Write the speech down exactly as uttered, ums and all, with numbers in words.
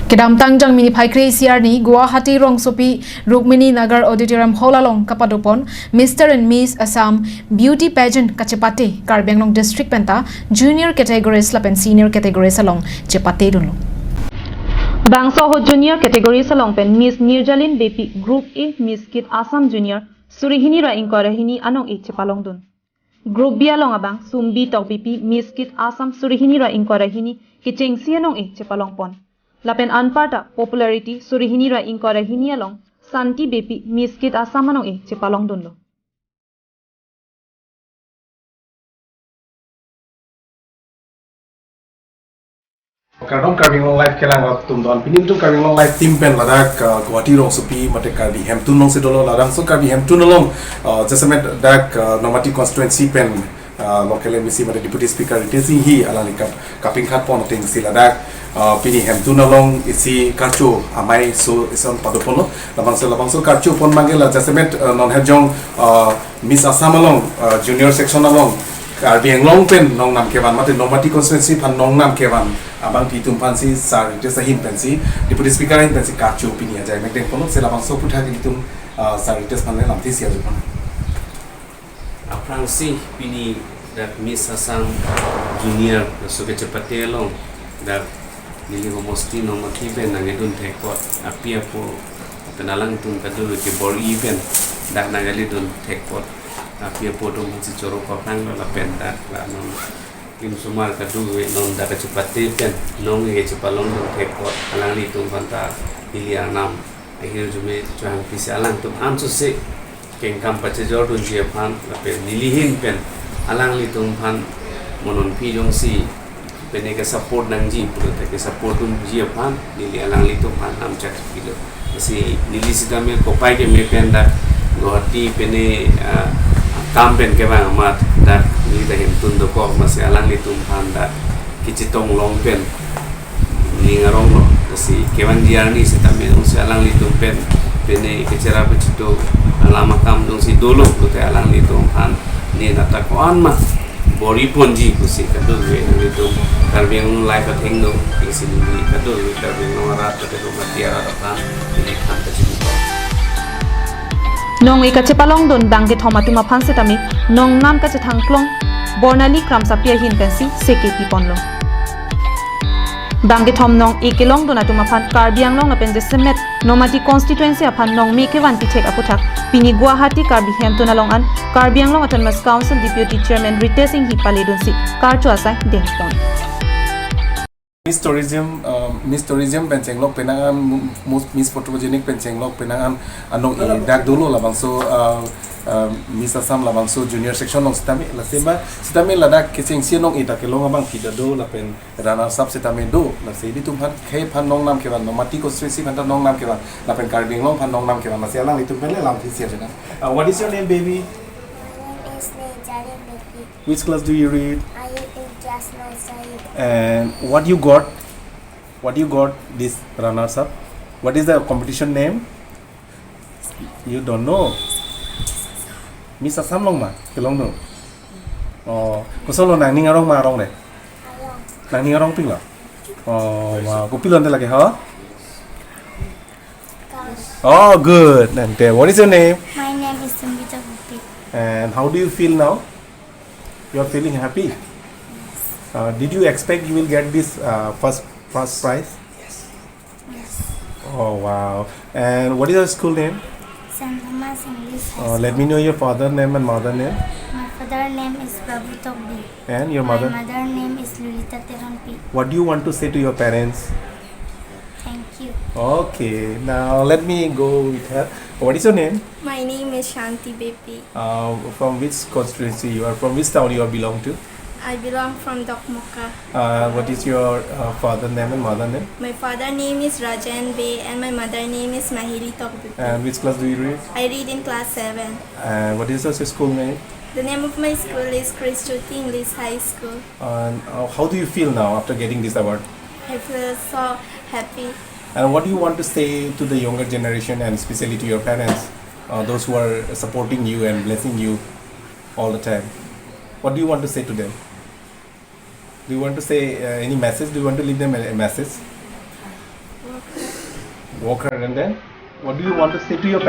Kedamtang Jangmi niphai kre-isi arni Guwahati rongsopi Rukmini Nagar Auditorium Hall along kapadopon Mister and Miss Assam Beauty Pageant kachepate Karbi Anglong District penta junior categories lapen senior categories along chepatedunlo. Bangso ahut junior categories along pen Miss Nirjalin Beypi, Group A, Miss Kit Assam Junior, suri hini ra ingkoi ra hini anong-e chepalongdun. Group B along abang Sumbi Tokbipi, Miss Kit Assam suri hini ra ingkoi ra hini kechengsi anong-e chepalongpon. Lapen anparta popularity suri hini ra ingkoi ra hini along Santi Beypi, Miss Kit Assam anong-e chepalongdunlo. Kardom Karbi Anglong Live kelang atum don. Pini ilitum Karbi Anglong Live team pen ladak, uh, Guwahati rongsopi mate Karbi Hemtun alongsi dolo, labangso Karbi Hemtun along, uh, jasemet dak, uh, Nomati constituency pen, uh, local M A C mate Deputy Speaker Ritesh Enghi alangli kap-, kapingkhatpon atengsi ladak, uh, pini Hemtun along isi karcho amei so ison padoponlo. Labangso, labangso karchopon abangke la jasemet, uh, non hejong, uh, Miss Assam along, uh, junior section along Karbi Anglong pen nongnam kevan mate Nomati constituency aphan nongnam kevan abang ilitum aphansi Sir Ritesh ahin pensi, Deputy Speaker ahin pensi karcho pini ajai mekdeng ponlo. Si labangso aputhak ilitum, uh, Sir Ritesh aphan le lamthe isi arjupon. Aphrangsi pini dak Miss Assam Junior laso kechepate along dak neli homosti Nomati pen nangkedun thekpon api apo pen alangtum kadokave ke bor-i pen dak nangkedun thekpon api apo atum aphansi choro aphranglo lapen dak la non lim sumar kadokave non dak kachepate pen nong-e kachepalongdun thekpon alanglitum aphanta neli arnam ahirjume chohangpisi alangtum ansose kengkam pachejordunji aphan lapen neli ahin pen alanglitum aphan mo non aphi jongsi pene ke support nangji pulote ke support dunji aphan neli alanglitum aphan nangchak pilo. Si neli sitame kopai keme pen dak Guwahati pene, ah, akam pen kevang amat dak neli ta Hemtun dokok, masi alanglitum aphan dak kechetong long pen ning aronglo. Si kevangji arni sitame jongsi alanglitum pen pene kecherap kechito alam akam jongsi dolo pulote alanglitum aphan ne nata ko-an ma bor-i ponji pusi kadokave nanglitum Karbi Anglong Live athengno isi neli kadokave Karbi Anglong arat kadokave Nomati arat aphan neli than kachini. Nong-e kachepalongdun bangkethom atum aphan sitame nongnam kachethangklong Bornali Kramsapi ahin pensi seke piponlo. Bangkethom nong-e kelongdun atum aphan Karbi Anglong lapen jasemet Nomati constituency aphan nongme kevan pithek aputhak pini Guwahati Karbi Hemtun along an Karbi Anglong Autonomous Council Deputy Chairman Ritesh Enghi paledunsi karcho asai dengpon. Miss Tourism, uh, Miss Tourism pen chenglok penang an, mu-, mu-, Miss Photogenic pen chenglok penang an anong-e dak dolo labangso, uh, uh, Miss Assam labangso junior section along sitame, lasi ba sitame ladak kechengsi anong-e ta kelong abang pida do lapen runners up sitame do, lasi ilitum aphan khei aphan nongnam kevan, Nomati constituency aphanta nongnam kevan lapen Karbi Anglong aphan nongnam kevan, lasi alanglitum pen le lamthe isi arjupon. Uh, what is your name, baby? My name is Nejarin Beypi. Which class do you read? I read in class nursery. And what you got? What you got this runners up? What is the competition name? You don't know? Miss Assam along ma? Kelongdun? Oh, kosonlo, nangning arong ma arong de? Arong. Nangning arongpiklo? Oh, ma, kopilo ante lake, ha? Oh, good. And, uh, what is your name? My name is Sumbi Tokbipi. And how do you feel now? You are feeling happy? Yes. Uh, did you expect you will get this, uh, first, first prize? Yes. Yes. Oh, wow. And what is your school name? Saint Thomas English High School. Uh, let me know your father name and mother name. My father name is Prabhu Tokbi. And your mother? My mother name is Lolita Teronpi. What do you want to say to your parents? Thank you. Okay, now let me go with her. What is your name? My name is Shanti Beypi. Uh, from which constituency you are? From which town you are belong to? I belong from Dokmoka. Uh, what is your, uh, father name and mother name? My father name is Rajan Bey and my mother name is Mahili Tokbipi. And which class do you read? I read in class seven. And what is your school name? The name of my school is Christ Shruti English High School. And, uh, how do you feel now after getting this award? I feel so happy. And what do you want to say to the younger generation and especially to your parents, uh, those who are supporting you and blessing you all the time? What do you want to say to them? Do you want to say, uh, any message? Do you want to leave them a, a message? Walker, and then what do you want to say to your